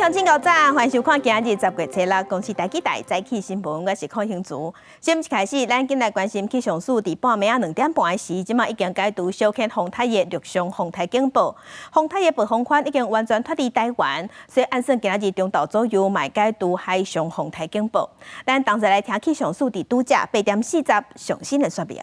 鄉親早安，歡迎收看今日10月初六公視台語台早起新聞，我是鄺興竹。新聞開始，咱緊來關心氣象署佇半暝仔2點半時，這馬已經解除小犬風颱的陸上風颱警報。風颱的暴風圈已經完全脫離台灣，所以按算今日中晝左右嘛解除海上風颱警報。咱同齊來聽氣象署佇拄才8點40上新的說明。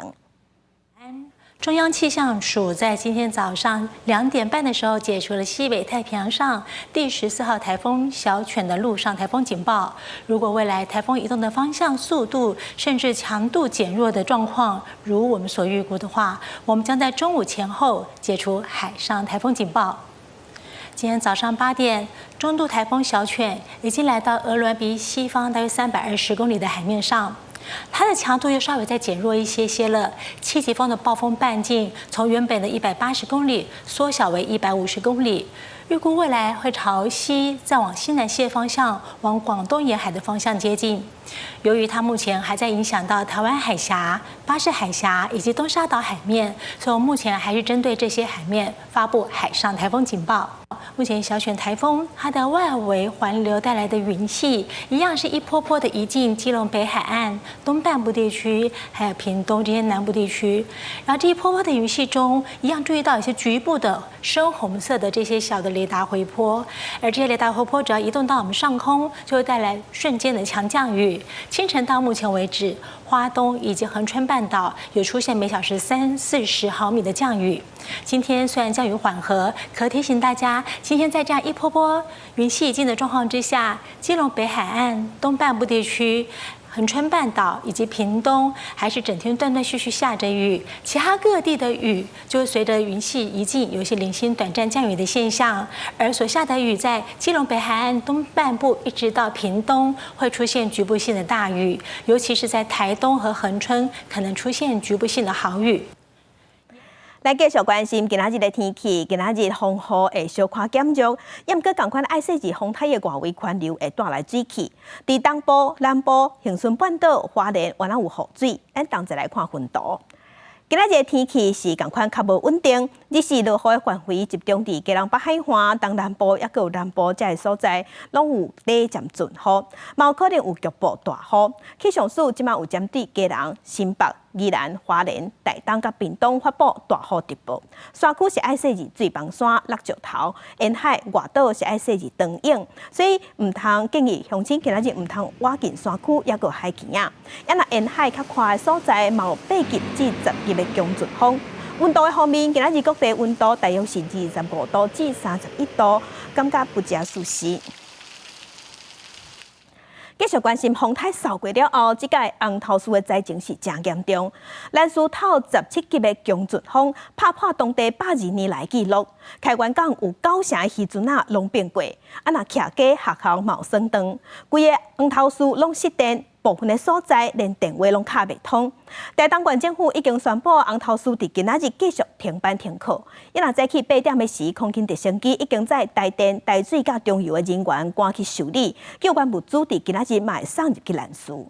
中央氣象署在今天早上2點半的時候解除了西北太平洋上第14號颱風小犬的陸上颱風警報。如果未來颱風移動的方向、速度甚至強度減弱的狀況，如我們所預估的話，我們將在中午前後解除海上颱風警報。今天早上8點，中度颱風小犬已經來到鵝鑾鼻西方大約320公里的海面上。它的強度又稍微再減弱一些些了，7級風的暴風半徑從原本的180公里縮小為150公里。預估未來會朝西，再往西南西的方向，往廣東沿海的方向接近。由於它目前還在影響到台灣海峽、巴士海峽以及東沙島海面，所以目前還是針對這些海面發布海上颱風警報。目前小犬颱風它的外圍環流帶來的雲系，一樣是一波波的移進基隆北海岸東半部地區，還有屏東這些南部地區。然後這一波波的雲系中，一樣注意到有些局部的深紅色的這些小的雷達回波，而這些雷達回波只要移動到我們上空，就會帶來瞬間的強降雨。清晨到目前為止，花東以及恆春半島有出現每小時三四十毫米的降雨。今天雖然降雨緩和，可提醒大家，今天在這樣一波波雲系移進的狀況之下，基隆北海岸東半部地區、恆春半島以及屏東還是整天斷斷續續下着雨，其他各地的雨就會隨着雲系移進，有一些零星短暫降雨的現象。而所下的雨在基隆北海岸東半部一直到屏東會出現局部性的大雨，尤其是在台東和恆春可能出現局部性的豪雨。來繼續關心今仔日的天氣，今仔日風雨會小可減弱，毋過仝款愛細緻風颱的外圍環流會帶來水汽。佇東部、南部、恆春半島、花蓮，原來有雨水。咱同齊來看雲圖。今仔日的天氣是仝款較無穩定，日時落雨的範圍集中佇基隆北海岸、東南部，抑閣有南部這个所在，攏有短暫陣雨，嘛有可能有局部大雨。氣象署這馬有針對基隆、新北、宜蘭、花蓮、台東佮屏東發布大雨特報。山區是愛細緻水崩山、落石頭，沿海外島是愛細緻長湧，所以毋通建議鄉親今仔日毋通倚近山區，抑閣海墘仔。啊，若沿海較寬的所在，嘛有8級至10級的強陣風。溫度的方面，今仔日各地溫度大約是25度至31度，感覺不誠舒適。繼續關心風颱掃過了後，這擺紅頭獅的災情是誠嚴重。蘭嶼透17級的強陣風，拍破當地120年來紀錄。開元港有九成的漁船仔攏變過，啊若徛家學校嘛有損斷，規个紅頭獅攏失電，部分的所在連電話攏敲袂通。台東縣政府已經宣布紅頭獅佇今仔日繼續停班停課。伊若早起8點的時，空勤直升機已經載台電、台水佮中油的人員趕去修理，救援物資佇今仔日嘛會送入去蘭嶼。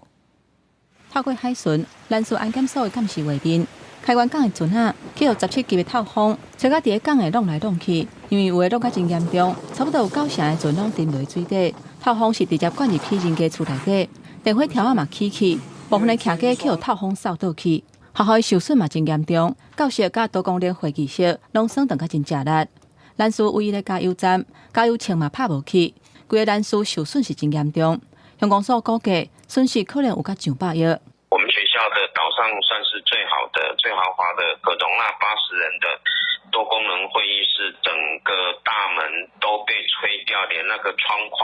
透過海巡，蘭嶼安檢所的監視畫面，開元港的船仔去予17級的透風，吹甲佇咧港內挵來挵去，因為有的挵甲真嚴重，差不多有九成的船攏沉落水底。透風是直接灌入去人家厝內底，電火柱仔嘛起去，部分的徛家去予透風掃倒去，學校的受損嘛真嚴重，教室佮多功能會議室攏損斷甲真食力。蘭嶼唯一的加油站，加油銃嘛拍無去，規個蘭嶼受損是真嚴重。鄉公所估計損失可能有較上百億。我們學校的島上算是最好的、最豪華的，可容納80人的多功能會議室，整個大門都被吹掉，連那個窗框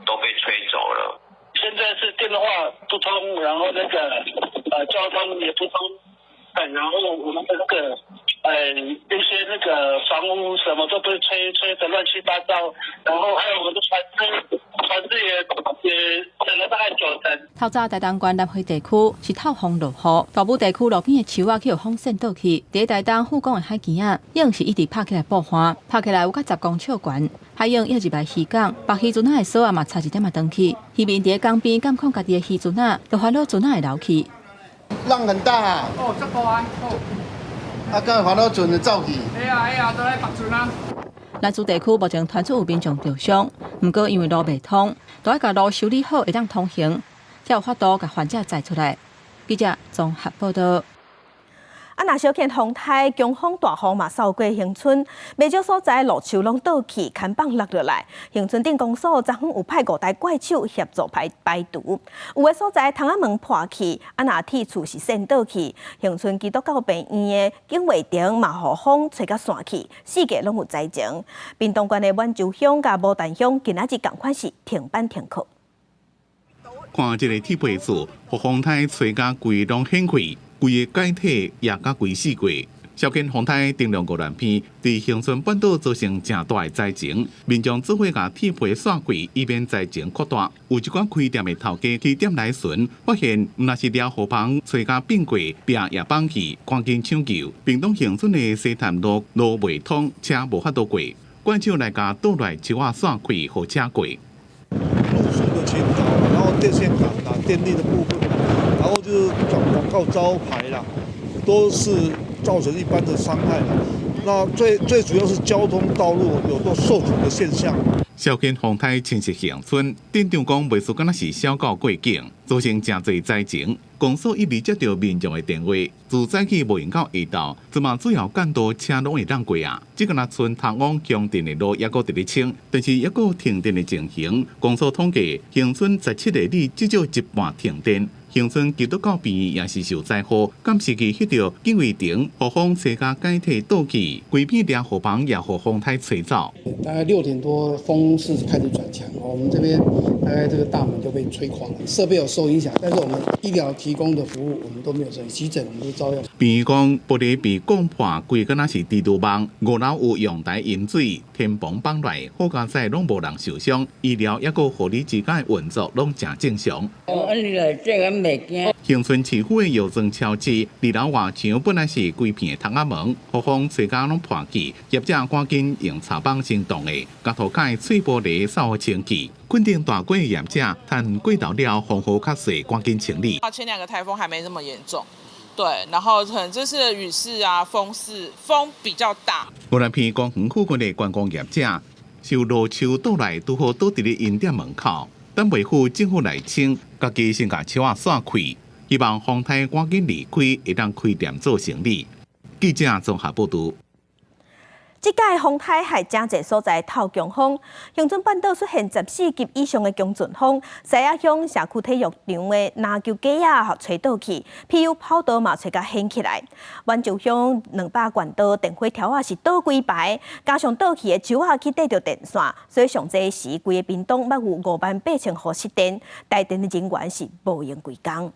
都被吹走了。現在是電話不通，然後那個交通也不通，然後我們的那個一些那個房屋什麼都被吹得亂七八糟，然後還有我們的船隻，船隻也損了大概九成。透早台東縣南迴地區是透風落雨，大武地區路邊的樹仔去予風扇倒去。佇台東富岡的海墘仔，湧是一直拍起來布岸，拍起來有較10公尺懸。海湧湧入來漁港，縛漁船仔的索仔嘛差一點仔斷去。漁民佇港邊監控家己的漁船仔，就煩惱船仔會流去。浪很大啊！哦，這大啊！哦。啊，敢會煩惱船會走去？會啊會啊，都來縛船啊。蘭嶼地區目前傳出有民眾著傷，毋過因為路袂通，都愛共路修理好會當通行，才有法度共患者載出來。記者綜合報道。啊，若小犬風颱強風大雨嘛，掃過恆春，袂少所在路樹攏倒去，看板落落來。恆春鎮公所昨昏有派五台怪手協助排排除，有的所在窗仔門破去，啊，若鐵厝是掀倒去。恆春基督教病院的警衛亭嘛，予風吹共散去，四界攏有災情。屏東縣的滿洲鄉佮牡丹鄉今仔日仝款是停班停課。看這個鐵皮厝，予風颱吹甲規攏掀開。規个解體也佮規四過，小犬風颱中龍鵝鑾鼻，佇恆春半島造成誠大的災情，民眾做伙共鐵皮散開，以免災情擴大。有一寡開店的頭家去店內巡，發現毋但是掠雨棚吹甲變過，壁也崩去，趕緊搶救。屏東恆春的西潭路路袂通，車無法度過，怪手來共倒來樹仔散開，予車過。路樹的傾倒，然後電線桿啦、電力的部分，然後就是廣告招牌啦，都是造成一般的傷害啦。那最最主要是交通道路有多受阻的現象。小犬風颱侵襲恆春，鎮長講袂輸敢若是小狗過境，造成誠濟災情。公所一直接著民眾的電話，自早起無閒到下晝，這馬主要幹道車攏會當過啊。這個若賰通往鄉鎮的路猶閣佇咧清，但是猶閣停電的情形。公所統計，恆春17个里至少一半停電。恆春基督教病院也是受災禍，監視器翕著警衛亭，予風吹共解體倒去，規片掠雨棚也予風颱吹走。大概6點多，風勢開始轉強，我們這邊大概這個大門就被吹垮了，設備有受影響，但是我們醫療提供的服務我們都沒有受影響，急診我們都照樣。病院講玻璃被刮破，規敢若是蜘蛛網，五樓有陽台淹水，天棚崩來，好佳哉攏無人受傷，醫療抑閣護理之間的運作攏誠正常。哦，你來這個袂驚。恆春市府的藥妝超市二樓外牆本來是規片的窗仔門，予風吹甲攏破去，業者趕緊用插板先擋的，共塗跤的碎玻璃掃予清氣。墾丁大街業者趁過頭了，風雨較細，趕緊清理。前兩個颱風還沒那麼嚴重，對，然後可能這次的雨勢啊、風勢風比較大。鵝鑾鼻公園附近的觀光業者受路樹倒來，拄好倒佇咧𪜶店門口，等袂赴政府來清，家己先共樹仔散開，希望風颱趕緊離開，會當開店做生意。記者綜合報導。這屆風颱害誠濟所在透強風，恆春半島出現14級以上的強陣風，獅仔鄉社區體育場的籃球架仔予吹倒去，柏油跑道嘛吹共掀起來。滿洲鄉200貫道電火柱仔是倒規排，加上倒去的樹仔去硩著電線，所以上濟時規个屏東捌有5萬8千戶失電，台電的人員是無閒規工。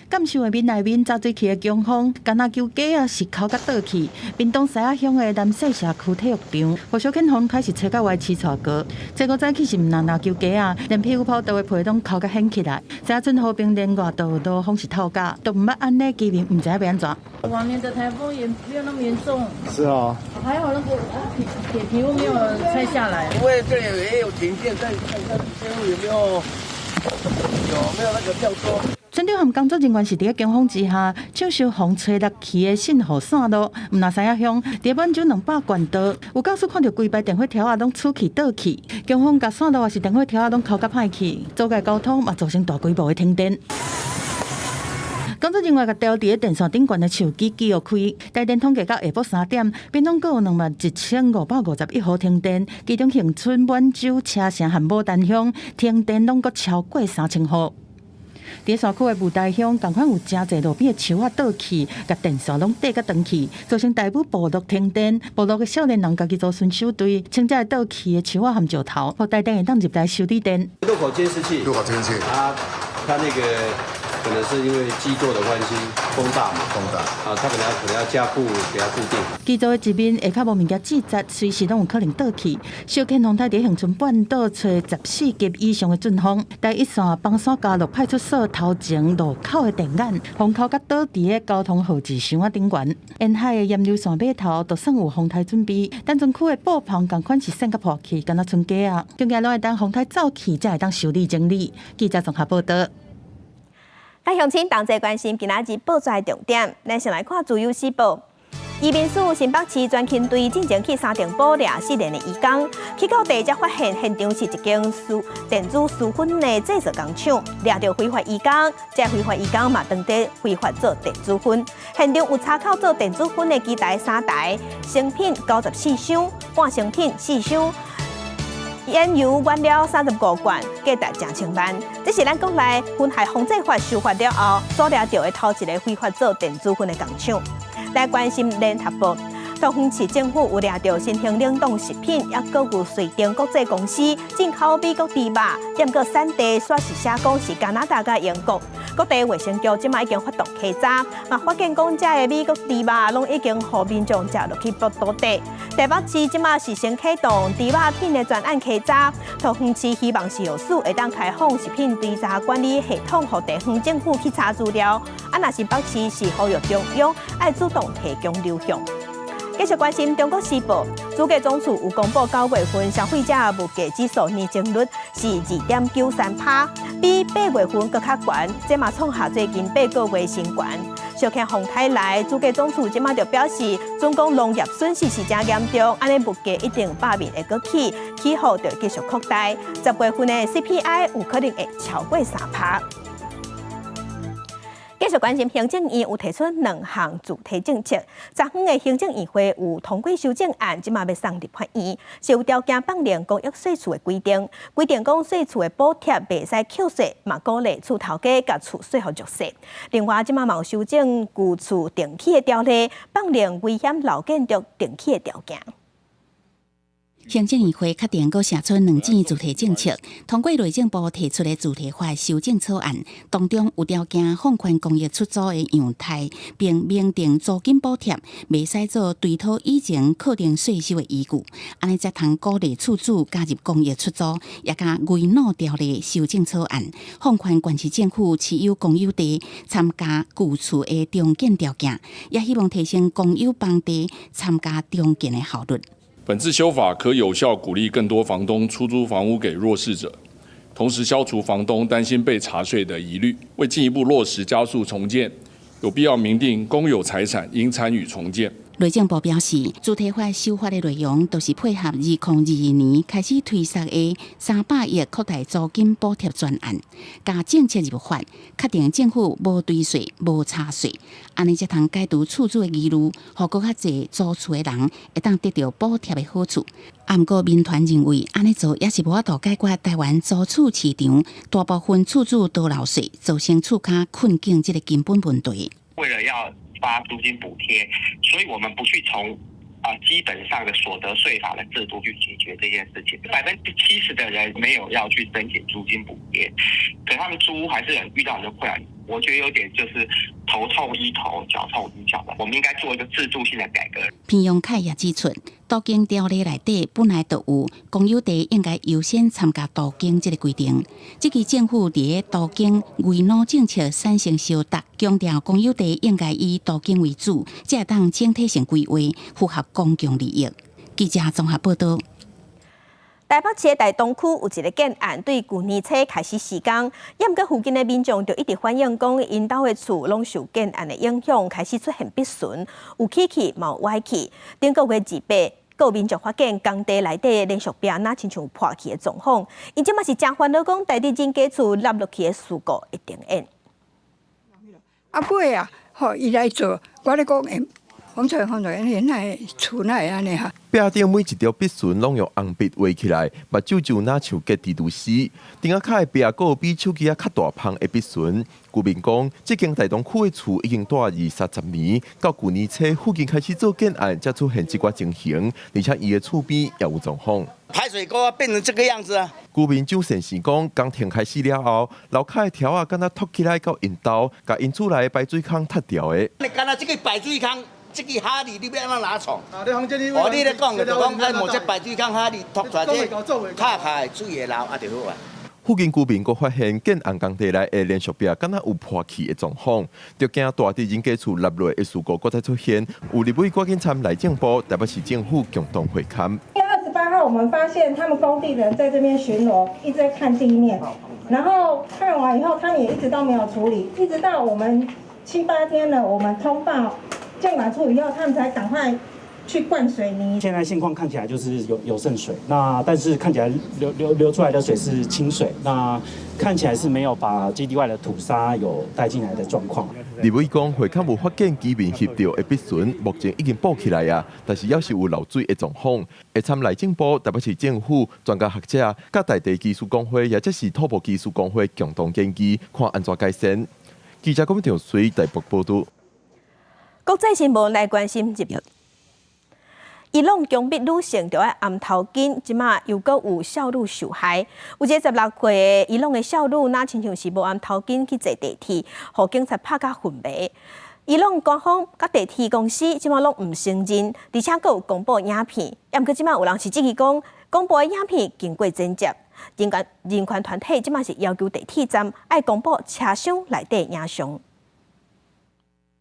監視畫面內面扎水起的強風，敢若球架仔是摳共倒去。屏東獅仔鄉的南勢社區體育場，予小犬風開始吹甲歪七斜高。這個早起是毋但籃球架仔，連柏油跑道的皮攏摳共掀起來。獅仔村和平連外道路風是透甲，都毋捌按呢，居民毋知影欲按怎。往年的颱風也沒有那麼嚴重。是啊。還好那個鐵皮屋沒有拆下來。因為這裡也有停電，再看看有沒有那個跳脫。村長和工作人員是佇咧強風之下，搶修風吹落去的信號線路。毋但獅仔鄉，佇滿洲200貫道，有夠處看著規排電火柱仔攏出去倒去，強風共線路抑是電火柱仔攏摳甲歹去，阻礙交通嘛造成大規模的停電。工作人員共吊佇咧電線頂懸的樹枝锯開，台電統計到下晡3點，屏東閣有21,551戶停電，其中恆春、滿洲、車城和牡丹鄉停電攏閣超過3000戶。佇山區的霧台鄉，仝款有誠濟路邊的樹仔倒去，共電線攏硩共斷去，造成大武部落停電。部落的少年人家己組巡守隊，清這倒去的樹仔和石頭，予台電會當入來修理電。路口監視器，路口監視器，它那個可能是因為基座的關係，風大嘛，風大，啊，它可能要加固，給它固定。基座的一面下跤無物件支紮，隨時攏有可能倒去。小犬風颱佇恆春半島吹14級以上的陣風，台一線枋山嘉樂派出所頭前路口的電眼，風摳共倒佇咧交通號誌箱仔頂懸。沿海的鹽溜線碼頭都算有風颱準備，但全區的布棚仝款是掀共破去，敢若賰雞仔。更加攏愛等風颱走去，才會當修理整理。記者綜合報導。來鄉親同齊關心今仔日報紙的重點，咱先來看《自由時報》。移民署新北市專勤隊進前去三重埔掠四年的移工，去到地才發現現場是一間電子書粉的製造工廠，掠著非法移工，這非法移工嘛當地非法做電子粉，現場有查扣做電子粉的機台三台，成品94箱，半成品4箱。煙油原料35罐，價值成千萬。這是咱國內粉害防制法修法了後，所掠著的頭一个非法做電子粉的工廠。來關心聯合報，桃園市政府有掠著新興冷凍食品，抑閣有瑞鼎國際公司進口美國豬肉，毋過產地煞是寫講是加拿大佮英國。各地衛生局這馬已經發動稽查，嘛發現講這个美國豬肉攏已經予民眾食落去腹肚底。台北市這馬是先啟動豬肉品的專案稽查，桃園市希望食藥署會當開放食品追查管理系統，予地方政府去查資料。啊，若是北市是呼籲中央愛主動提供流向。繼續關心中國時報，主計總處有公布9月份消費者物價指數年增率是2.93%，比8月份閣較懸，這嘛創下最近8個月新懸。相看風颱來，主計總處這馬就表示，總講農業損失是誠嚴重，按呢物價一定罷免會閣起，起予就繼續擴大。10月份的 CPI 有可能會超過3%。繼續關心行政院有提出兩項主體政策，昨昏的行政院會有通過修正案，這馬欲送立法院，是有條件放寬公益稅厝的規定，規定講稅厝的補貼袂使扣稅，嘛鼓勵厝頭家共厝稅予弱勢。另外，這馬嘛有修正舊厝重起的條例，放寬危險老建築重起的條件。行政院會確定閣寫出兩項住宅政策，通過內政部提出的住宅法修正草案，當中有條件放寬公益出租的樣態，並明定租金補貼袂使做追討以前課徵稅收的依據，按呢才通鼓勵厝主加入公益出租，也佮危老條例修正草案，放寬縣市政府持有公有地參加舊厝的重建條件，也希望提升公有房地參加重建的效率。本次修法可有效鼓勵更多房東出租房屋給弱勢者，同時消除房東擔心被查稅的疑慮。為進一步落實加速重建，有必要明定公有財產應參與重建。內政部表示，住宅法修法的內容都是配合2022年開始推實的300億擴大租金補貼專案，共政策入法，確定政府無追稅、無查稅，按呢才通解除厝主的疑慮，予閣較濟租厝的人會當得著補貼的好處。啊，毋過民團認為，按呢做也是無法度解決台灣租厝市場大部分厝主多漏稅，造成厝跤困境這个根本問題。為了要發租金補貼，所以我們不去從基本上的所得稅法的制度去解決這件事情。70%的人沒有要去申請租金補貼，可他們租屋還是很遇到很多困難。我覺得有點就是頭痛醫頭，腳痛醫腳的。我們應該做一個制度性的改革。彭陽凱也指出，都更條例內底本來就有公有地應該優先參加都更這个規定。這期政府佇都更危老政策產生相觸，強調公有地應該以都更為主，才會當整體性規劃，符合公共利益。記者綜合報道。台北市的大東區有一个建案，對舊年初開始施工，毋過附近的民眾就一直反映講，𪜶兜的厝攏受建案的影響，開始出現筆損，有起去嘛有歪去。頂個月28，閣有民眾發現工地內底連續壁若親像破去的狀況，𪜶這馬是誠煩惱講，台佇人家厝凹落去的事故會重演。啊尾啊，吼伊來做，我咧講會。風吹風吹，哪會厝哪會按呢哈？壁頂每一條筆順攏用紅筆畫起來，目睭就若像結蜘蛛絲。頂仔跤的壁，閣有比手機仔較大芳的筆順。居民講，這間大東區的厝已經住二三十年，到舊年初附近開始做建案，才出現這寡情形，而且伊的厝邊也有狀況。排水溝變成這個樣子啊！居民周先生講，工程開始了後，樓跤的柱仔敢若凸起來到𪜶兜，共𪜶厝內的排水孔塞掉的。你敢若這个排水孔？這个哈利你欲按怎哪創？哦，你咧講的就講愛摸這排水孔哈利凸出來，這卡卡的水會流啊就好啊。附近居民閣發現建案工地內的連續壁敢若有破去的狀況，就驚蹛佇人家厝凹落的事故閣再出現。有立委趕緊參內政部、台北市政府共同會勘。 28號，我們發現他們工地人在這邊巡邏，一直在看地面，然後看完以後，他們也一直都沒有處理，一直到我們七八天了，我們通報。建管處以後，他們才趕快去灌水泥。現在現況看起來就是有滲水，那但是看起來流出來的水是清水，那看起來是沒有把基地外的土沙有帶進來的狀況。立委講，會勘有發現居民翕著的筆損，目前已經補起來啊，但是猶是有漏水的狀況，會參內政部、台北市政府、專家學者、佮大地技師公會，抑者是土木技師公會共同研究，看按怎改善。記者郭長水台北報導。國際新聞來關心入。伊朗強迫女性著愛罨頭巾，這馬又閣有少女受害。有一个16歲的伊朗的少女，若親像是無罨頭巾去坐地鐵，予警察拍甲昏迷。伊朗官方佮地鐵公司這馬攏毋承認，而且閣有公布影片。毋過這馬有人是質疑講，公布的影片經過剪輯。人權團體這馬是要求地鐵站愛公布車廂內底影像。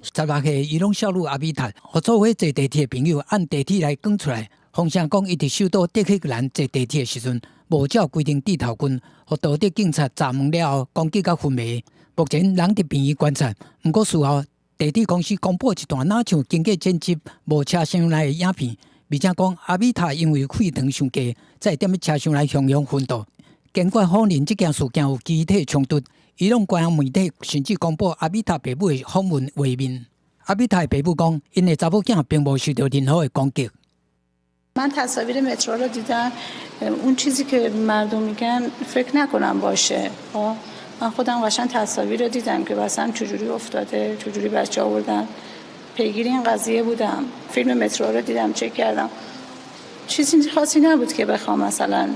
16歲伊朗少女阿米塔，予做伙坐地鐵的朋友按地鐵來趕出來，風聲講伊佇首都德黑蘭坐地鐵的時陣，無照規定戴頭巾，予道德警察查問了後，攻擊甲昏迷。目前人佇病院觀察，毋過事後地鐵公司公布一段若像經過剪輯、無車廂內的影片，而且講阿米塔因為血糖傷低，才會踮咧車廂內雄雄昏倒。堅決否認這件事件有肢體衝突。伊朗官方媒體甚至公布阿米塔爸母的訪問畫面。阿米塔的爸母講，𪜶的查某囝並無受著任何的攻擊。 من تصاویر مترو رو دیدم اون چیزی که مردم میگن فکر نکنم باشه من خودم قشنگ تصاویر رو دیدم که مثلا چجوری افتاده چجوری بچه آوردن پیگیر این قضیه بودم فیلم مترو رو دیدم چک کردم چیزی خاصی نبود که بخوام مثلا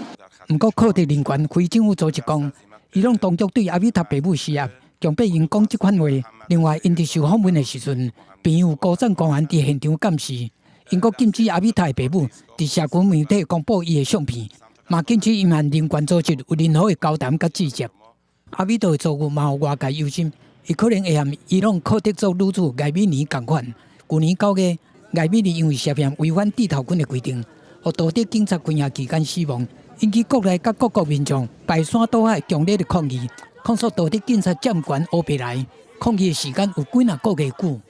毋過，庫德人權非政府組織講，伊朗當局對阿米塔爸母施壓，強迫𪜶講這款話。另外，𪜶佇受訪問的時陣，病院有高層官員佇現場監視。英國禁止阿米塔的爸母佇社群媒體公布伊的相片，嘛禁止𪜶和人權組織有任何的交談佮接觸。阿米塔的遭遇嘛予外界憂心，伊可能會和伊朗庫德族女子艾米尼仝款。舊年9月，艾米尼因為涉嫌違反戴頭巾的規定，予道德警察關押期間死亡。引起國內佮各國民眾排山倒海強烈的抗議，控訴道德警察佔權烏白來，抗議的時間有幾若個月久。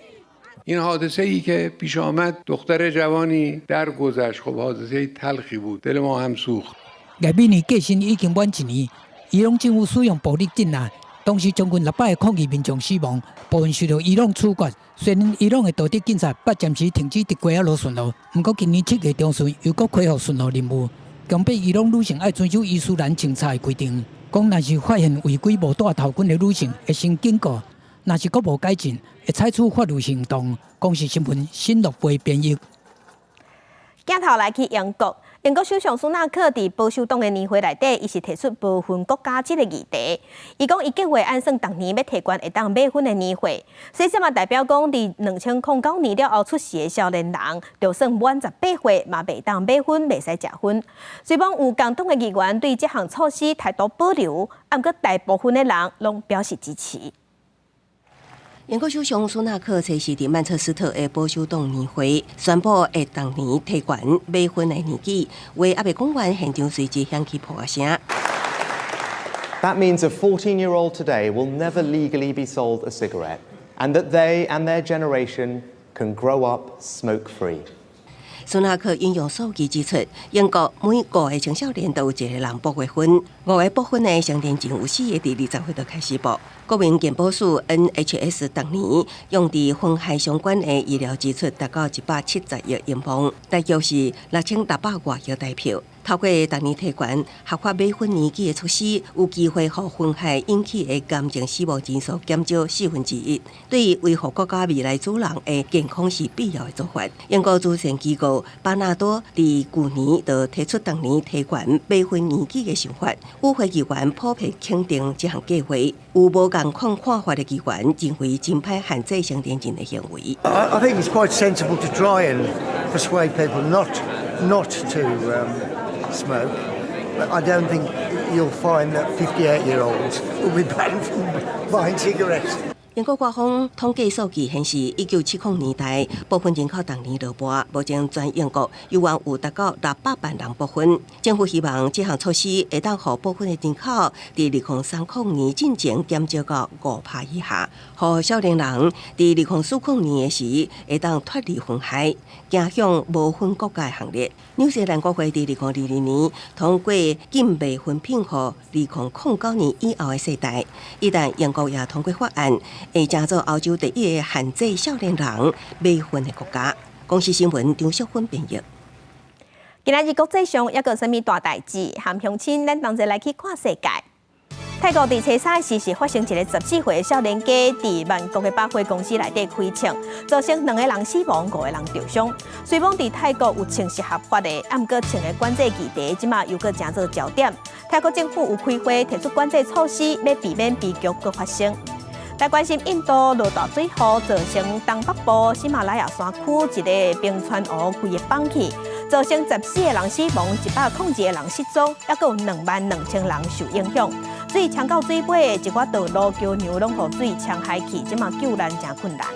این حادثه ای که پیش آمد دختر جوانی درگذشت خب حادثه تلخی بود دل ما هم سوخت。艾米尼過身已經滿一年，伊朗政府使用暴力鎮壓，當時將近600个抗議民眾死亡，部分受著伊朗處決。雖然伊朗的道德警察捌暫時停止佇街仔落巡邏，毋過今年7月中旬又閣恢復巡邏任務，強迫伊朗女性愛遵守伊斯蘭政策的規定，講若是發現違規無戴頭巾的女性，會先警告；若是閣無改進，會採取法律行動。公視新聞新樂貝編譯。鏡頭來去英國，英國首相蘇納克佇保守黨的年會內底，伊是提出無婚國家這个議題。伊講伊計劃按算逐年欲提懸會當買婚的年歲，所以這嘛代表講，佇2009年了後出世的少年人，就算滿18歲嘛袂當買薰，袂使食薰。雖罔有共黨的議員對這項措施態度保留，毋過大部分的人攏表示支持。英國首相蘇納克這是佇曼徹斯特的保守黨年會宣布，會逐年提懸買薰的年紀，話猶未講完，現場隨之響起噗仔聲。 That means a 14-year-old today will never legally be sold a cigarette, and that they and their generation can grow up smoke-free. 蘇納克引用數據指出，英國每五個青少年都有一個人剝過薰，五個剝薰的成年人有四個佇20歲就開始剝。國民健保署 NHS 逐年用佇薰害相關的醫療支出達到170億英鎊，大約是6600外億台票。透過逐年提懸合法買薰年紀的措施，有機會予薰害引起的癌症死亡人數減少1/4，對維護國家未來主人的健康是必要的做法。英國慈善機構巴納多佇舊年就提出逐年提懸買薰年紀的想法，與會議員普遍肯定這項計劃。有無仝款看法的議員認為真歹限制成年人的行為。 I think it's quite sensible to try and persuade people not to smoke, but I don't think you'll find that 58-year-olds will be banned from buying cigarettes. 英國官方統計數據顯示，1970年代剝婚人口逐年落跋，目前全英國猶原有達到600萬人剝婚。政府希望這項措施會當予剝婚的人口佇2030年進前減少到5趴以下，予少年人佇2040年的時會當脫離婚海，走向無婚國家的行列。紐西蘭國會佇2022年通過禁賣婚品予2009年以後的世代，一旦英國也通過法案，會成做歐洲第一个限制少年人買婚的國家。公視新聞張淑芬編譯。今仔日國際上猶閣有啥物大代誌，和鄉親咱同齊來去看世界。泰國佇初三時是發生一个14歲的少年家佇曼谷的百貨公司內底開槍，造成兩个人死亡，五个人著傷。雖罔佇泰國有槍是合法的，毋過槍的管制議題，這馬又閣成做焦點。泰國政府有開會提出管制措施，欲避免悲劇閣發生。來關心印度落大水雨，造成東北部喜馬拉雅山區一个冰川湖規个崩去，造成14个人死亡，102個人失蹤，猶閣有22,000人受影響。水沖到水尾，一寡道路橋梁攏予水沖海去，這馬救難誠困難。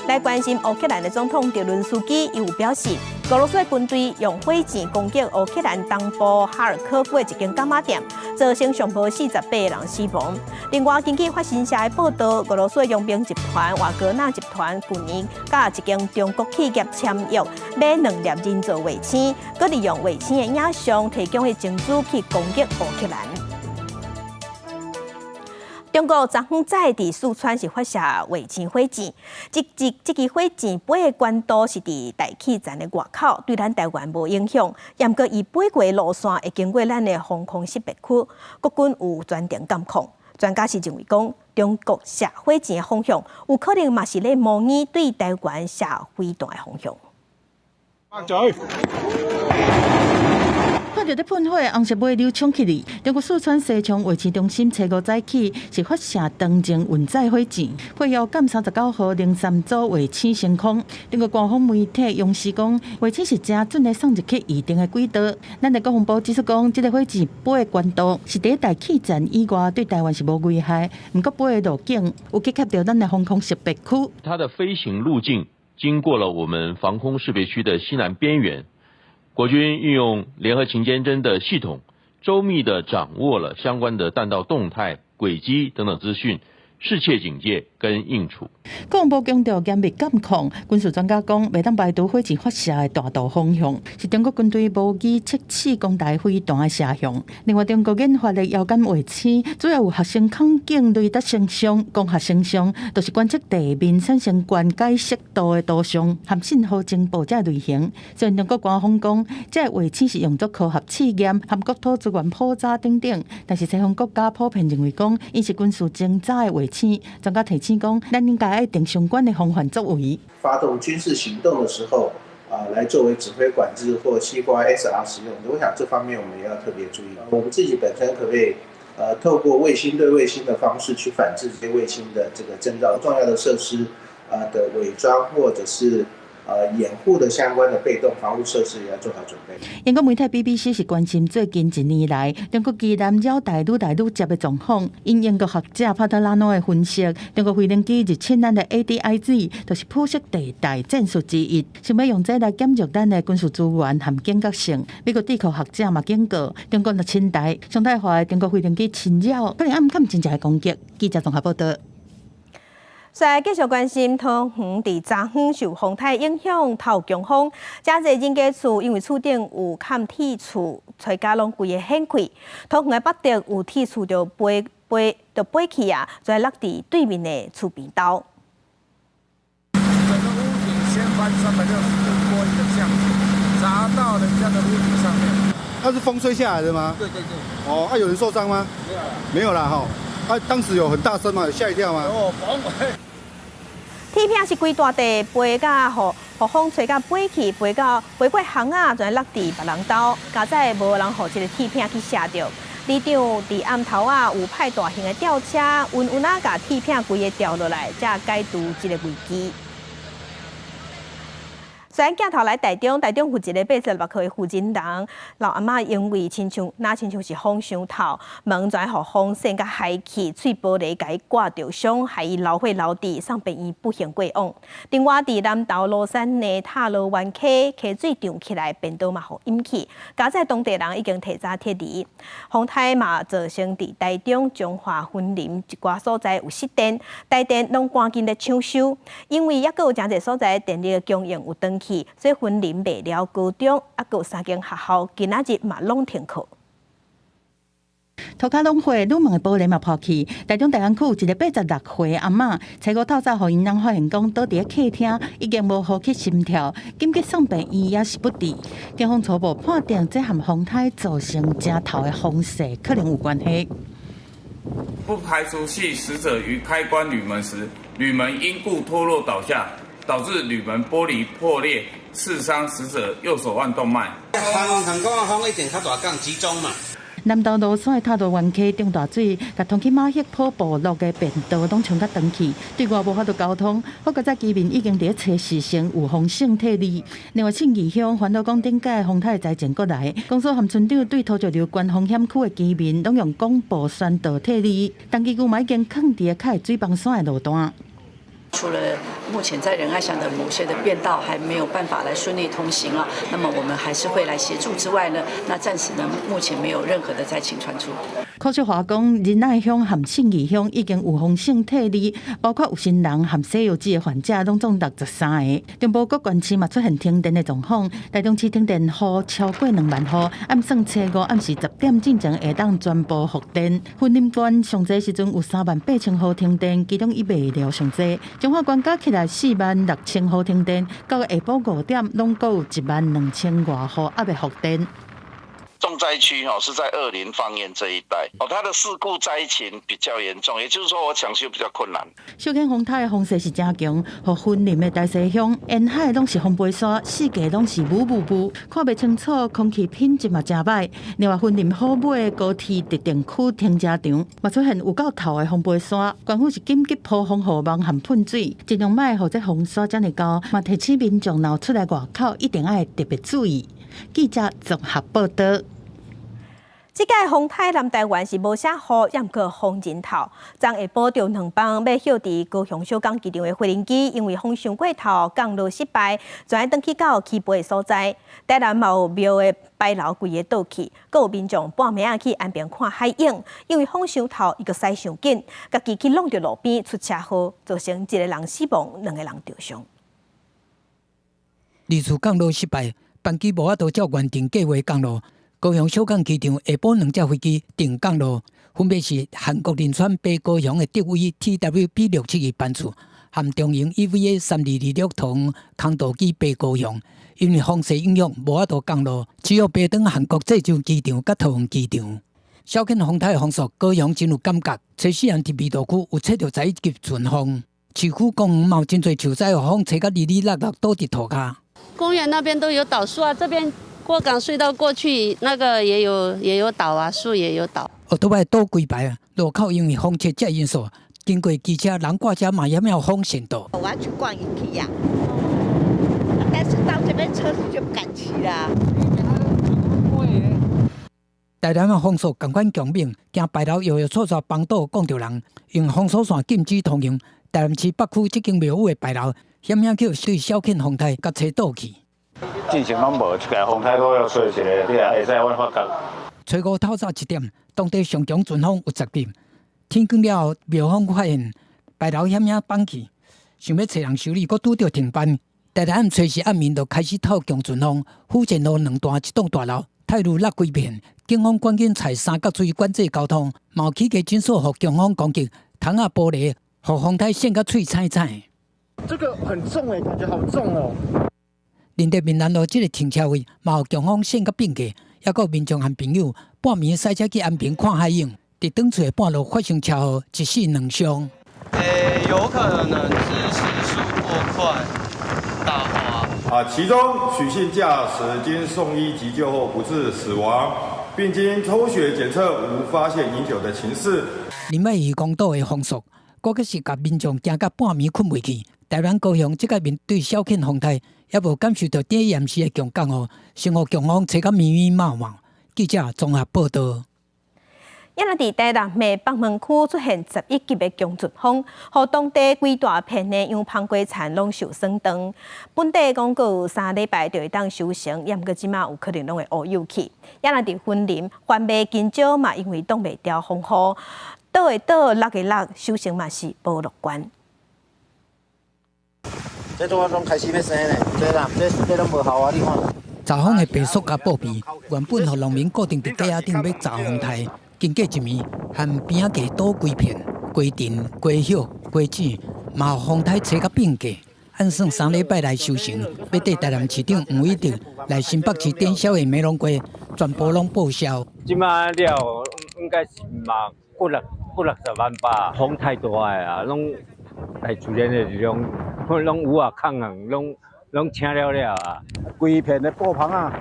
來關心烏克蘭的總統澤倫斯基有表示，俄羅斯的軍隊用火箭攻擊烏克蘭東部哈爾科夫的一間柑仔店，造成上無48個人死亡。另外，根據法新社的報道，俄羅斯的傭兵集團瓦格納集團舊年佮一間中國企業簽約，買兩粒人造衛星，閣利用衛星的影像提供的情資去攻擊烏克蘭。中國昨昏早佇四川是發射衛星火箭，這支火箭飛的高度是佇大氣層的外口，對咱台灣無影響。毋過伊飛過的路線會經過咱的防空識別區，國軍有全程監控。專家是認為講，中國射火箭的方向有可能嘛是咧模擬對台灣射飛彈的方向。嘴。看著咧噴火，紅色尾流衝起來。中國四川西昌衛星中心初五早起是發射長程運載火箭，飛遙監39號03組衛星升空。中國官方媒體央視講，衛星是誠準的送入去預定的軌道。咱的國防部指出講，這个火箭飛的高度是佇大氣層以外，對台灣是無危害。毋過飛的路徑有去及著咱的防空識別區。它的飛行路徑經過了我們防空識別區的西南邊緣。國軍運用聯合勤監偵的系統，周密地掌握了相關的彈道動態、軌跡等等資訊，適切警戒跟應處。國防部強調嚴密監控，軍事專家講，袂當排除火箭發射的彈道方向是中國軍隊模擬測試攻台飛彈的射向。另外，中國研發的遙感衛星主要有學生孔徑雷達成像、光學成像，就是觀測地面產生高解析度的圖像和信號情報這類型。雖然中國官方講，這個衛星是用作科學試驗和國土資源普查等等，但是西方國家普遍認為講，伊是軍事偵查的衛星。專家提醒講，咱應該愛定相關的防範作為。發動軍事行動的時候，啊，來作為指揮管制或西瓜 SR 使用。我想這方面我們也要特別注意。我們自己本身可不可以，透過衛星對衛星的方式去反制這些衛星的這個徵兆重要的設施，的偽裝或者是掩護的相關的被動防護設施也要做好準備。英國媒體 BBC 是關心最近一年來中國機艦繞台愈來愈捷的狀況。𪜶英國學者帕特拉諾的分析，中國飛行機入侵咱的 ADIZ，就是灰色地帶戰術之一，想欲用這來減弱咱的軍事資源和警覺性。美國智庫學者嘛警告，中國若侵台，常態化的中國飛行機侵擾，可能暗崁真正的攻擊。記者綜合報道。再繼續關心，桃園佇昨昏受風颱影響，透強風，誠濟人家厝因為厝頂有崁鐵厝，吹甲攏規个掀開。桃園的北竹有鐵厝就飛飛就飛去啊，再落佇對面的厝邊兜。整個屋頂掀翻360度過一個巷子，砸到人家的屋頂上面。那是風吹下來的嗎？對對對。哦，啊，有人受傷嗎？沒有啦。沒有啦，吼。啊，當時有很大聲嗎？有嚇一跳嗎？哦，嘣！鐵片是規大塊飛甲，予風吹甲飛去，飛到飛過巷仔，就落佇別人兜，佳哉無人予這个鐵片去射著。里長佇暗頭仔有派大型的吊車，穩穩仔共鐵片規个吊落來，才解除這个危機。轉鏡頭來台中，台中有一个86歲婦人人老阿嬤，因為親像若親像是風傷透，門全予風扇共害去，碎玻璃共伊掛著傷，害伊流血流滴，送病院不幸過往。另外，佇南投蘆山的塔羅灣溪溪水漲起來，便道嘛予淹去，佳哉當地人已經提早撤離。風颱嘛造成佇台中彰化雲林一寡所在有失電，台電攏趕緊咧搶修，因為猶閣有誠濟所在電力供應有斷去，所以雲林麥寮高中，猶閣有三間學校今仔日嘛攏停課。塗跤攏火，鋁門的玻璃嘛破去。台中大安區有一个86歲阿嬤，初五透早予𪜶翁發現講倒佇咧客廳，已經無呼吸心跳，緊急送病院也是不治。警方初步判定這和風颱造成誠透的風勢可能有關係。不排除係死者於開關鋁門時，鋁門因故脫落倒下，導致鋁門玻璃破裂，刺傷死者右手腕動脈。風講風一定較大，更集中嘛。南投蘆山的塔羅灣溪漲大水，共通去馬赫坡部落的便道攏沖甲斷去，對外無法度交通。好佳哉居民已經佇咧揣事先預防性撤離。另外，信義鄉環島港頂屆風颱災情過來，公所和村長對土石流懸風險區的居民，攏用廣播宣導撤離。當地區嘛已經囥佇咧較水崩山的路段。除了目前在仁愛鄉的某些的便道還沒有辦法來順利通行啊，那麼我們還是會來協助之外呢，那暫時呢，目前沒有任何的災情傳出。柯秀華講，仁愛鄉和信義鄉已經預防性撤離，包括有心人和西藥劑的患者，攏總63個。中部各縣市嘛出現停電的狀況，台中市停電戶超過2萬戶，按算初五暗時10點進前會當全部復電。雲林縣上濟時陣有3萬8千戶停電，其中伊麥寮上濟。彰化縣加起來4萬6千戶停電，到下晡5點攏閣有1萬2千外戶猶未復電。重災區吼是在二林芳苑這一帶，哦，它的事故災情比較嚴重，也就是說我搶修比較困難。小犬風颱的風勢是誠強，予雲林的大溪鄉沿海攏是風飛沙，四界攏是霧霧霧，看袂清楚，空氣品質嘛誠䆀。另外，雲林虎尾高鐵特定區停車場嘛出現有夠透的風飛沙，縣府是緊急鋪防護網和噴水，盡量莫予這風沙遮爾高，嘛提醒民眾若出來外口一定愛特別注意。記者綜合報道。這屆風颱南台灣是無啥雨，猶毋過風真透。昨下晡著兩班欲歇佇高雄小港機場的飛行機，因為風傷過透，降落失敗，轉轉去到起飛的所在。台南嘛有廟的牌樓規个倒去，閣有民眾半暝仔去安平看海湧，因為風傷透，伊閣駛傷緊，家己去挵著路邊出車禍，造成一個人死亡，兩個人著傷。二次降落失敗，班機無法度照原定計畫降落。高雄小港機場下晡兩架飛機停降落，分別是韓國仁川飛高雄的德威 TWB 672班次，和長榮 EVA 3226桃園空渡機飛高雄。因為風勢影響，無法度降落，只好飛轉韓國濟州機場佮桃園機場。小犬風颱風速，高雄真有感覺。初四暗佇彌陀區有測著11級陣風，市區公園嘛有真濟樹仔，予風吹甲離離落落倒佇塗跤。公園那邊都有倒樹啊，這邊過港隧道過去那個也有倒啊，樹也有倒。歐多擺倒規排啊，路口因為風切這因素，經過機車人掛車嘛也沒有風險到。我要去逛 IKEA，但是到這邊車子就不敢騎啦。台南的風速仝款強猛，驚牌樓搖搖挫挫崩倒，摃著人。用封鎖線禁止通行。台南市北區這間廟宇的牌樓，險險去對小犬風颱共吹倒去。之前攏無，這個風颱都要吹一個，你也會使阮發覺。初五透早1點，當地上強陣風有10級。天光了後，廟方發現牌樓險險崩去，想欲揣人修理，閣拄著停班。台南初四暗暝就開始透強陣風，府前路兩段一棟大樓泰路落規片，警方趕緊採三角錐管制交通，嘛有起家診所予強風攻擊，窗仔玻璃予風颱扇甲碎彩彩。這個很重欸，感覺好重哦。仁德民南路這个停車位嘛予強風扇甲變過，猶閣有民眾和朋友半暝駛車去安平看海湧，佇轉厝的半路發生車禍，一死兩傷。欸，有可能是時速過快，打滑。啊，其中許姓駕駛經送醫急救後不治死亡，並經抽血檢測無發現飲酒的情事。林麥漁公島的風速，閣閣是共民眾驚甲半暝睏袂去。台南高雄這擺面對小犬風颱，猶無感受著頂嚴時的強降雨，生予強風吹甲密密麻麻。記者綜合報導。也若佇台南的北門區出現11級的強陣風，予當地規大片的養蜂雞田攏受損斷。本地講閣有3禮拜就會當收成，也毋過這馬有可能攏會烏有去。也若佇雲林，番麥香蕉嘛，因為擋袂牢風雨，倒的倒，落的落，收成嘛是無樂觀。這拄仔攏開始欲生咧，這啦，這這攏無效啊！你看。閘風的白塑膠布被，原本予農民固定佇硩仔頂欲閘風颱。經過一暝，和邊仔地倒規片，瓜藤、瓜葉、瓜子，嘛予風颱吹甲變價。按算3禮拜內收成，欲綴台南市長黃偉哲來新北市展銷的梅龍瓜，全部攏報銷。這馬了應該是嘛幾六幾六十萬吧，風太大啊，攏大自然的力量，攏有啊空啊，攏攏青了了啊。規片的布棚啊，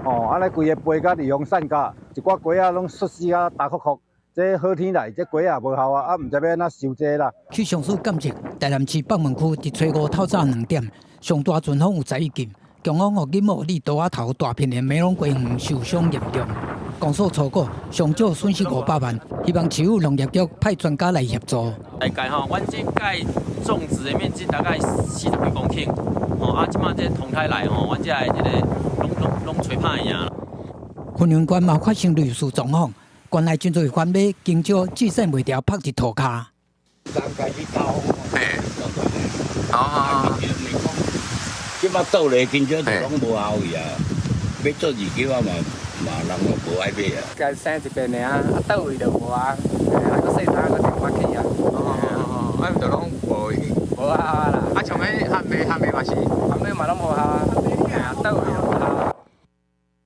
哦，按呢規个被甲利用散甲，一寡瓜仔攏摔死啊，焦硞硞。這好天來，這瓜仔無效啊，啊，毋知欲按怎收這啦。氣象署監測，台南市北門區佇初五透早2點，上大陣風有11級，強風予錦湖里桌仔頭大片的梅龍瓜園受傷嚴重。公所初估上少損失500萬，希望市府農業局派專家來協助。大概吼，阮這屆種植的面積大概40幾公頃，吼啊，這馬這風颱來吼，阮這個這個攏攏攏吹歹啊。雲林縣嘛發生類似狀況，縣內真濟番麥、香蕉支撐袂牢，曝佇塗跤。嘿，好好好。這馬倒來香蕉就攏無效去啊，欲做2級啊嘛。嘛，人嘛無愛買啊。共生一遍爾，啊倒位就無啊，啊閣細三閣電話去啊。哦哦哦，啊就攏無無效啊啦。啊像彼番麥番麥嘛是，番麥嘛攏無效啊，啊倒位就無效。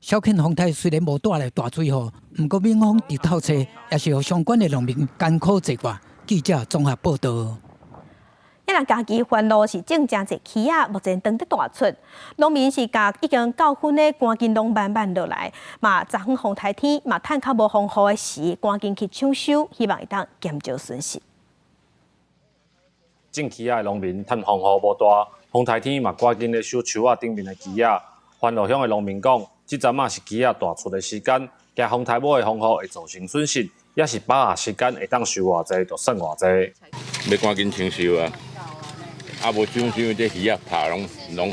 小犬風颱雖然無帶來大水雨，毋過猛風直透吹，也是予相關的農民艱苦濟掛。記者綜合報導。啊若嘉義番路是種誠濟柿仔，目前當咧大出，農民是共已經夠薰的趕緊攏慢慢落來，嘛昨昏風颱天嘛趁較無風雨的時，趕緊去搶收，希望會當減少損失。種柿仔的農民趁風雨無大，風颱天嘛趕緊咧收樹仔頂面的柿仔。番路鄉的農民講，這陣仔是柿仔大出的時間，驚風颱尾的風雨會造成損失，也是把握時間會當收偌濟就算偌濟。欲趕緊搶收啊！啊，無搶收，這魚仔拍攏攏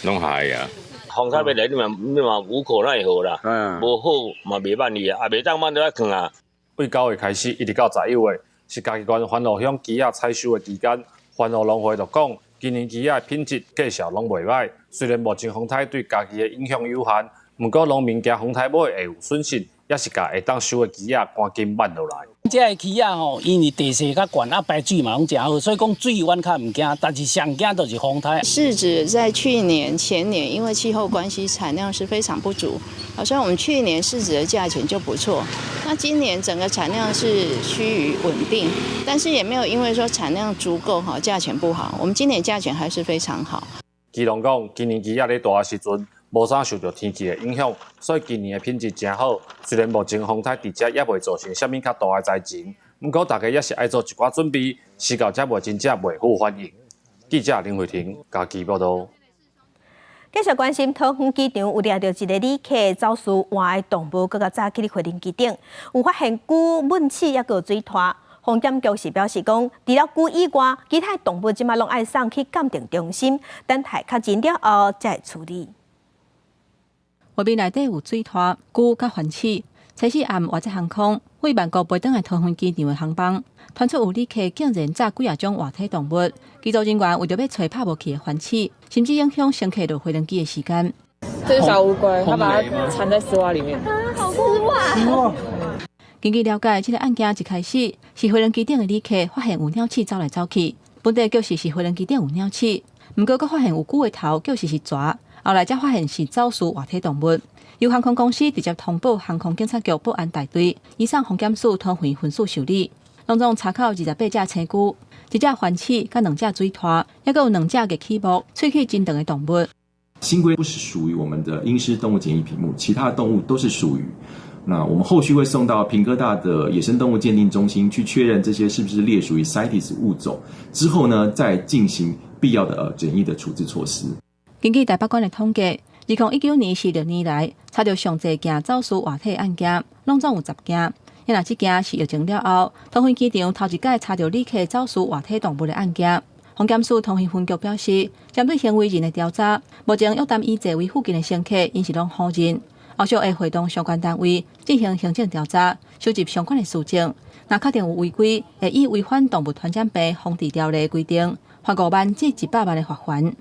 攏害啊！風颱欲來，你嘛你嘛無可奈何啦。無好嘛袂慢去啊，啊袂當慢就愛囥啊。對9月開始，一直到11月，是嘉義縣番路鄉柿仔採收的期間。番路農會就講，今年柿仔的品質價數攏袂䆀。雖然目前風颱對嘉義的影響有限，毋過農民驚風颱尾會有損失，也是共會當收的柿仔趕緊慢落來。這个柿仔吼，因為地勢較懸，啊排水嘛攏誠好，所以講水阮較毋驚，但是上驚就是風颱。柿子在去年、前年因為氣候關係，產量是非常不足，所以我們去年柿子的價錢就不錯。那今年整個產量是趨於穩定，但是也沒有因為說產量足夠哈，價錢不好。我們今年價錢還是非常好。基隆講，今年柿仔咧大的時陣，無啥受著天氣的影響，所以今年的品質誠好。雖然目前風颱佇遮猶未造成啥物較大的災情，毋過大家也是愛做一寡準備，時到才袂真正袂赴反應。記者林慧婷嘉義報導。繼續關心桃園機場有掠著一个旅客走私活的動物，閣共紮去飛輪機頂，有發現龜、燜鼠抑閣水獺。防檢局是表示講，除了龜以外，其他動物這馬攏愛送去鑑定中心，等待確認了後才會處理。畫面內底有水獺、龜佮番鼠。初四暗，華捷航空對曼谷飛轉來桃園機場的航班，傳出有旅客竟然紮幾仔種活體動物。機組人員為著欲揣拍無去的番鼠，甚至影響乘客落飛輪機的時間。這是小烏龜，它把它纏在絲襪裡面。絲襪。根據了解，這个案件一開始是飛輪機頂的旅客發現有鳥鼠走來走去，本底確實是飛輪機頂有鳥鼠，毋過閣發現有龜的頭，確實是蛇，後來才發現是走私活體動物。由航空公司直接通報航空警察局保安大隊，移送防檢署桃園分署受理。攏總查扣28隻青龜、一隻番鼠、佮兩隻水獺，抑閣有兩隻齧齒目、喙齒真長的動物。星龜不是屬於我們的陰濕動物檢疫品目，其他的動物都是屬於。那我們後續會送到屏科大的野生動物鑑定中心去確認這些是不是列屬於 CITES 物種，之後呢，再進行必要的檢疫的處置措施。根據台北縣的統計，2019年是歷年來查著上濟件走私活體案件，攏總有10件。若這件是疫情了後，桃園機場頭一擺查著旅客走私活體動物的案件。防檢署桃園分局表示，針對行為人的調查，目前約談伊座位附近的乘客，𪜶是攏否認。後續會會同相關單位進行行政調查，收集相關的事證。若確定有違規，會以違反動物傳染病防治條例規定，罰5萬至100萬的罰鍰。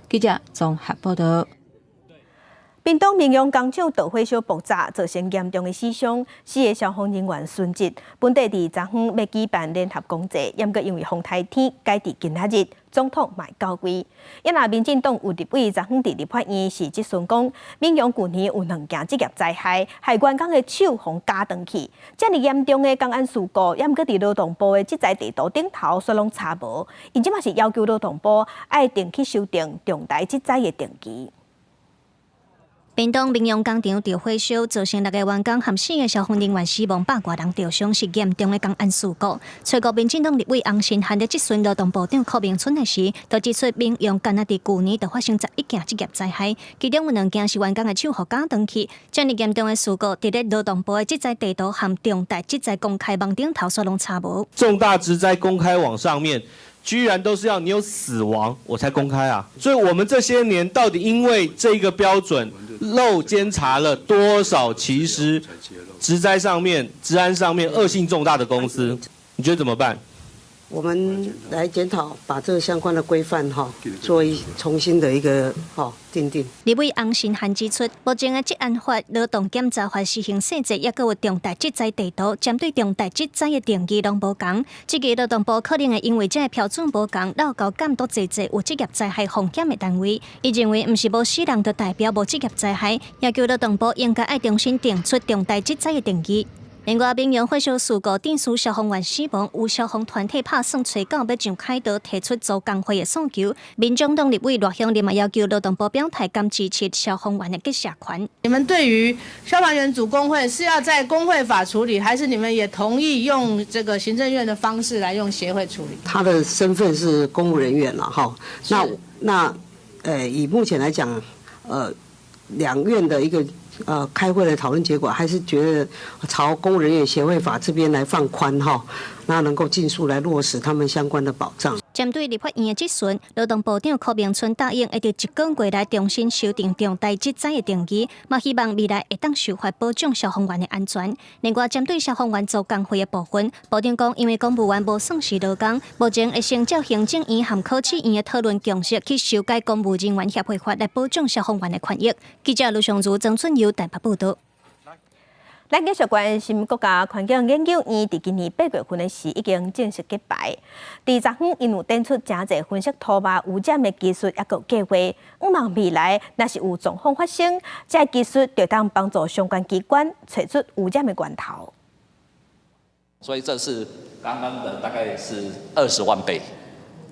記者綜合報道。屏東民雄工廠導火燒爆炸，造成嚴重的死傷，四个消防人員殉職。本地佇昨昏欲舉辦聯合公祭，毋過因為風颱天改佇今仔日，總統嘛到位。若民進黨有立委昨昏佇立法院是質詢講，民雄舊年有兩件職業災害，害員工的手予絞斷去，遮爾嚴重的工安事故，毋過佇勞動部的職災地圖頂頭煞攏查無，𪜶這馬是要求勞動部愛定期修訂重大職災的定義。屏東民雄工廠著火燒，造成六个員工和四个消防人員死亡，百外人著傷，是嚴重的工安事故。初五民進黨立委洪申翰佇質詢勞動部長柯銘春的時，就指出民雄干焦佇舊年就發生11件職業災害，其中有兩件是員工的手予絞斷去。遮爾嚴重的事故，佇咧勞動部的職災地圖和重大職災公開網頂頭，煞攏查無。重大職災公開網上面，居然都是要你有死亡我才公開啊！所以，我們這些年到底因為這個標準漏監察了多少？其實職災上面、職安上面惡性重大的公司，你覺得怎麼辦？我們來檢討，把這個相關的規範哈做一重新的一個哈訂定。立委洪申翰指出，目前的職安法、勞動檢查法施行細則，抑閣有重大職災地圖，針對重大職災的定義攏無仝。這個勞動部可能會因為這个標準無仝，漏交監督濟濟有職業災害風險的單位。伊認為，毋是無死人就代表無職業災害，要求勞動部應該愛重新定出重大職災的定義。另外，民雄火燒事故，電視消防員死亡，有消防團體拍算揣九欲上凱道提出組工會的訴求。民眾黨立委賴香伶嘛要求勞動部表態，敢支持消防員的結社權。你們對於消防員組工會是要在工會法處理，還是你們也同意用這個行政院的方式來用協會處理？他的身份是公務人員了，哈。那以目前來講，兩院的一個開會的討論結果，還是覺得朝公務人員協會法這邊來放寬哈，那能夠盡速來落實他們相關的保障。針對立法院的質詢，勞動部長柯銘春答應會佇一個月內重新修訂重大職災的定義，嘛希望未來會當修法保障消防員的安全。另外，針對消防員組工會的部分，部長講，因為公務員無算是勞工，目前會先照行政院和考試院的討論共識去修改公務人員協會法，來保障消防員的權益。記者盧尚如、曾春友台北報道。咱繼續關心國家環境研究院，佇今年8月份的時已經正式揭牌。佇昨昏，𪜶有展出誠濟分析塗抹污染的技術，抑閣有計劃。向望未來，若是有狀況發生，這个技術就當幫助相關機關揣出污染的源頭。所以這是剛剛的大概是20萬倍。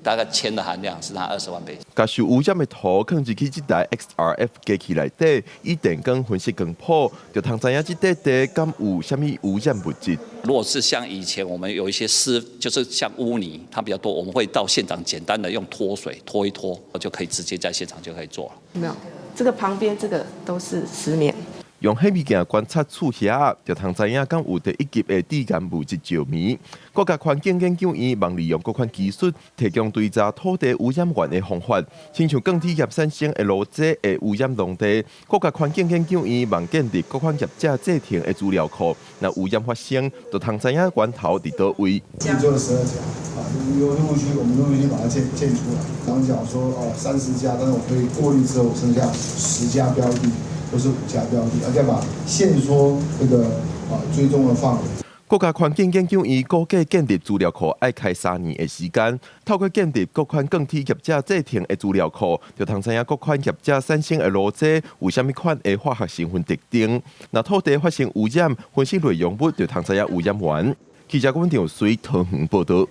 大概鉛的含量是它20萬倍。共受污染的土囥入去這台 XRF 機器內底，以電光分析光譜，就通知影這塊地敢有啥物污染物質。如果是像以前我們有一些濕，就是像污泥，它比較多，我們會到現場簡單的用脫水脫一脫，就可以直接在現場就可以做了。沒有，這個旁邊這個都是石棉。用顯微鏡觀察厝遐，就通知影敢有第一級的致癌物質石棉。國家環境研究院望利用各款技術，提供追查土地污染源的方法，親像鋼鐵業產生的爐渣會污染農地。國家環境研究院望建立各款業者製程的資料庫，若污染發生，就通知影源頭佇佗位。做了12家，啊，有陸續我們陸續把它建出來。剛講說哦30家，但是我可以過濾之後剩下10家標的。都是5家標的，而且把限縮這個啊追蹤的範圍。國家環境研究院估計建立資料庫愛開3年的時間，透過建立各款鋼鐵業者製程的資料庫，就通知影各款業者產生的爐渣有啥物款的化學成分特徵。若土地發生污染，分析內容物就通知影污染源。記者阮張水桃園報道。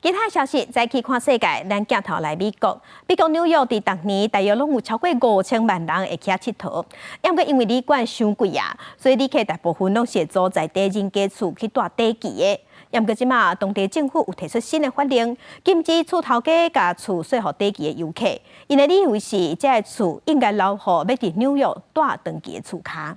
其他消息，再去看世界，咱鏡頭來美國。美國紐約佇逐年大約攏有超過5000萬人會去遐𨑨迌。毋過因為旅館傷貴啊，所以旅客大部分攏是租在地人家厝去蹛短期的。毋過這馬當地政府有提出新的法令，禁止厝頭家共厝稅予短期的遊客。𪜶的理由是，這个厝應該留予欲佇紐約蹛長期的厝跤。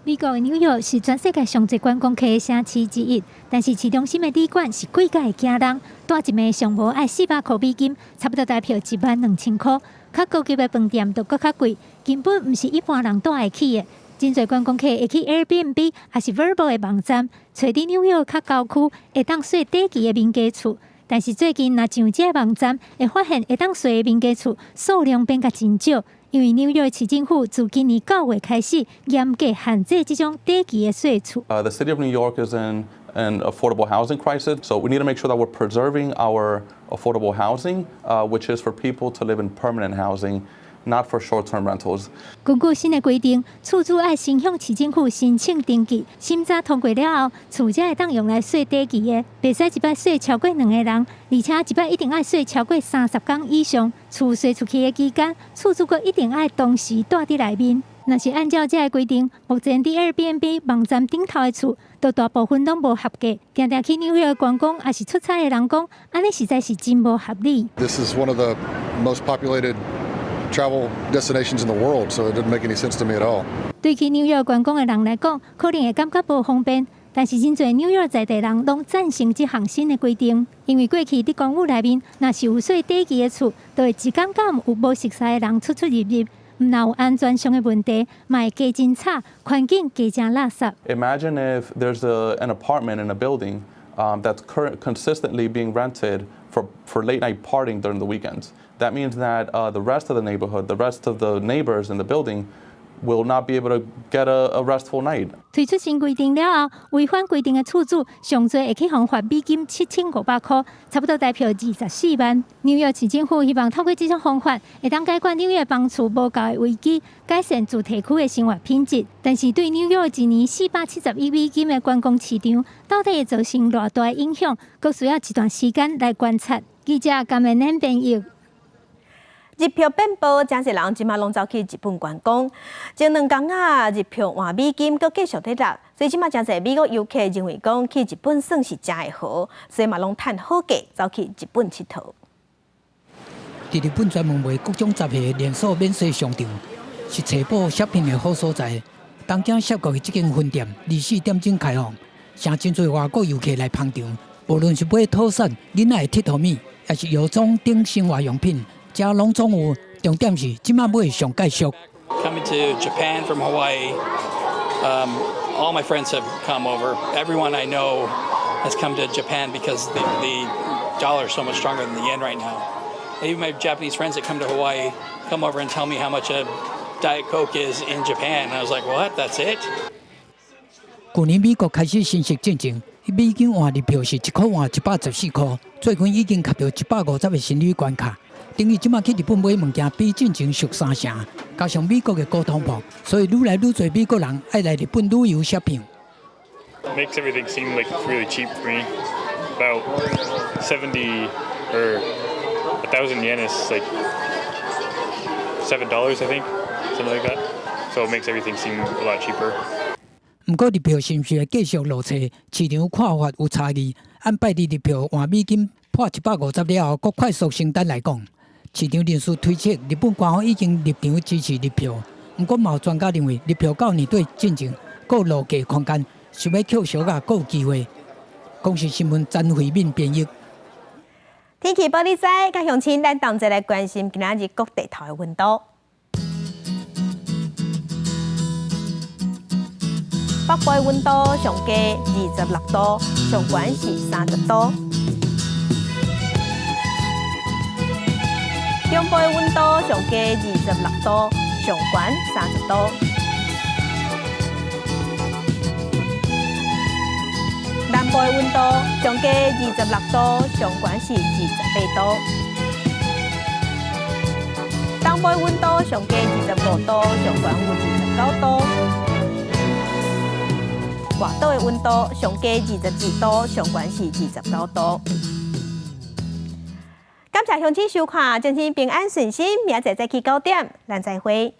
美國的紐約是全世界上濟觀光客的城市之一，但是市中心的旅館是貴甲會驚人，蹛一暝上無愛400箍美金，差不多台票1萬2千箍。較高級的飯店就閣較貴，根本毋是一般人蹛會起的。真濟觀光客會去 Airbnb 抑是 Vrbo 的網站，揣佇紐約較郊區會當稅短期的民家厝。但是最近若上這個網站，會發現會當稅的民家厝數量變甲真少。因為紐約市政府自今年9月開始嚴格限制這種短期的稅厝。 The city of New York is in an affordable housing crisis, so we need to make sure that we're preserving our affordable housing, which is for people to live in permanent housing, not for short-term rentals. 根據新的規定，厝主愛先向市政府申請登記，審查通過了後，厝才會當用來稅短期的，袂使一擺稅超過兩個人，而且一擺一定愛稅超過30工以上。厝稅出去的期間，厝主閣一定愛同時蹛佇內面。若是按照這个規定，目前佇 Airbnb 網站頂頭的厝，都大部分攏無合格。定定去紐約觀光抑是出差的人講，按呢實在是真無合理。 This is one of the most populated travel destinations in the world, so it didn't make any sense to me at all. 對去紐約觀光的人來講，可能會感覺無方便。但是真濟紐約在地人攏贊成這項新的規定，因為過去佇公寓內面，若是有稅短期的厝，就會一工敢有無熟似的人出出入入，毋但有安全上的問題，嘛會加真吵，環境加誠垃圾。 Imagine if there's an apartment in a building that's consistently being rented for late night partying during the weekends. That means that the rest of the neighborhood, the rest of the neighbors in the building will not be able to get a restful night. 推出新規定了後，違反規定的厝主上濟會去予罰美金7500箍，差不多台票24萬。紐約市政府希望透過這種方法，會當解決紐約房厝無夠的危機，改善住宅區的生活品質。但是對紐約一年470億美金的觀光市場，到底會造成偌大的影響，閣需要一段時間來觀察。記者甘文恁編譯。日票變薄，誠濟人這馬攏走去日本觀光。前兩工啊，日票換美金閣繼續咧落，所以這馬誠濟美國遊客認為講去日本算是誠會好，所以嘛攏趁好價走去日本𨑨迌。佇日本專門賣各種雜貨的連鎖免稅商場，是揣寶 shopping 的好所在。東京澀谷的這間分店24點鐘開放，誠真濟外國遊客來捧場。無論是買土產、囡仔的𨑨迌物，抑是藥妝等生活用品。遮攏總有，重點是這馬買上蓋俗。 Coming to Japan from Hawaii, all my friends have come over. Everyone I know has come to Japan because the dollar is so much stronger than the yen right now. Even my Japanese friends that come to Hawaii come over and tell me how much a Diet Coke is in Japan. And I was like, what? That's it? 舊年美國開始升息進前，美金換日票是1箍換114箍，最近已經達到150的心理關卡。等於這馬去日本買物件比進前俗三成，加上美國的高通膨，所以愈來愈濟美國人愛來日本旅遊 shopping。 Makes everything seem like it's really cheap for me. About 70 or 1,000 yen is like $7, I think, something like that. So it makes everything seem a lot cheaper. 毋過日票是毋是會繼續落挫？市場看法有差異。按拜二日票換美金破150了後，閣快速升單來講，市場人士推測日本官方已經入場支持日票。毋過嘛有專家認為，日票到年底進前閣有落價空間，想欲抾俗仔閣有機會。公視新聞詹慧敏編譯。天氣報你知，佮鄉親咱同齊來關心今仔日各地頭的溫度。北部的溫度上低26度，上懸是30度。中部的溫度上低26度，上懸30度。南部的溫度上低26度，上懸是28度。東部的溫度上低25度，上懸有29度。外島的溫度上低22度，上懸是29度。感謝鄉親收看，祝恁平安順心，明仔載再起9點，咱再會。